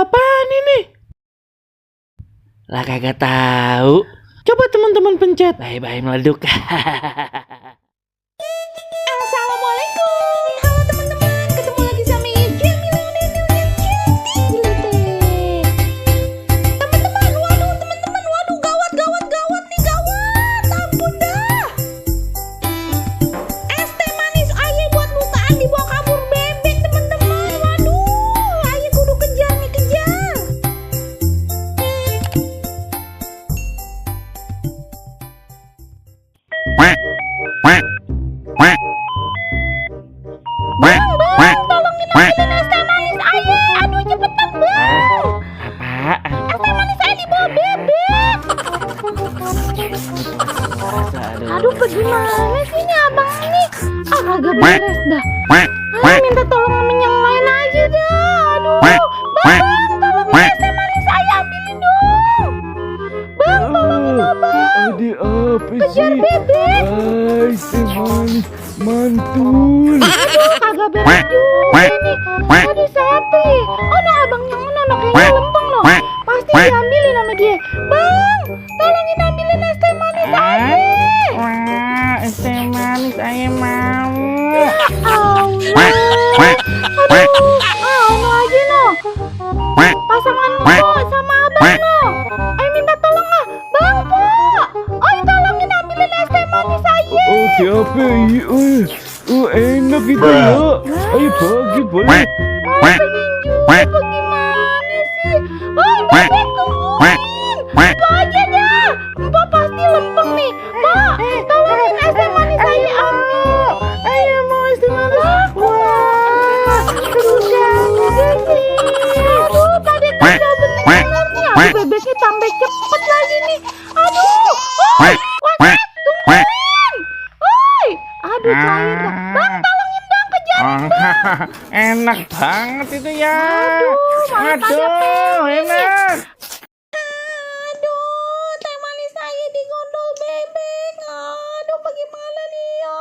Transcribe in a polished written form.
apaan ini? Lah kagak tahu. Coba teman-teman pencet. Bye-bye meleduk. Assalamualaikum. Halo teman-teman, ketemu lagi sama Jamila teman-teman, waduh gawat nih, gawat. Ampun dah. Es teh manis aye buat bukaan dibawa kabur bebek, teman-teman. Waduh, aye kudu kejar. Bang, tolongin ambilin es teh manis aye. Aduh, cepetan bang. Apaan? Es teh manis aye dibawa bebek. Aduh, bagaimana sih ini abang ini? Kagak beres dah. Minta tolong sama yang lain aja dah. Aduh, bang, tolongin es teh manis aye ambilin dong. Bang, tolongin abang. Ada apa Kejar sih? bebek. Es teh manis mantul. Aduh, kagak beres juga nih. Aduh, siapa ya? Oh, no, abang yang mana? Kayaknya lempeng loh. Pasti diambilin sama dia. Bang, tolongin ambilin es teh manis aja. Wah, es teh manis aye mau. Allah. Aduh, no aja no. Pasangan po sama abang no. Ayo minta tolong lah. Bang po. Ayo tolongin ambilin es teh manis aja. Oke apa ya? Enak itu ya. Ayo bagi boleh. Pengen juga bagaimana sih? Oh, bebek tungguin. Mbak aja dah. Mbak pasti lempeng nih. Mbak, tolongin es teh manis saya ambil. Ayo mau es teh manis. Wah, susah sih. Aduh, tadi kerja bener-benernya. Aduh, bebeknya tambah cepet lagi nih. Aduh, oi, Wasek, tungguin. Oi, aduh cair dah. Bang, tolongin dong kejar. Enak banget itu ya. Malah pada pengen. Enak. Aduh, teh manis saya digondol bebek. Aduh, bagaimana nih ya?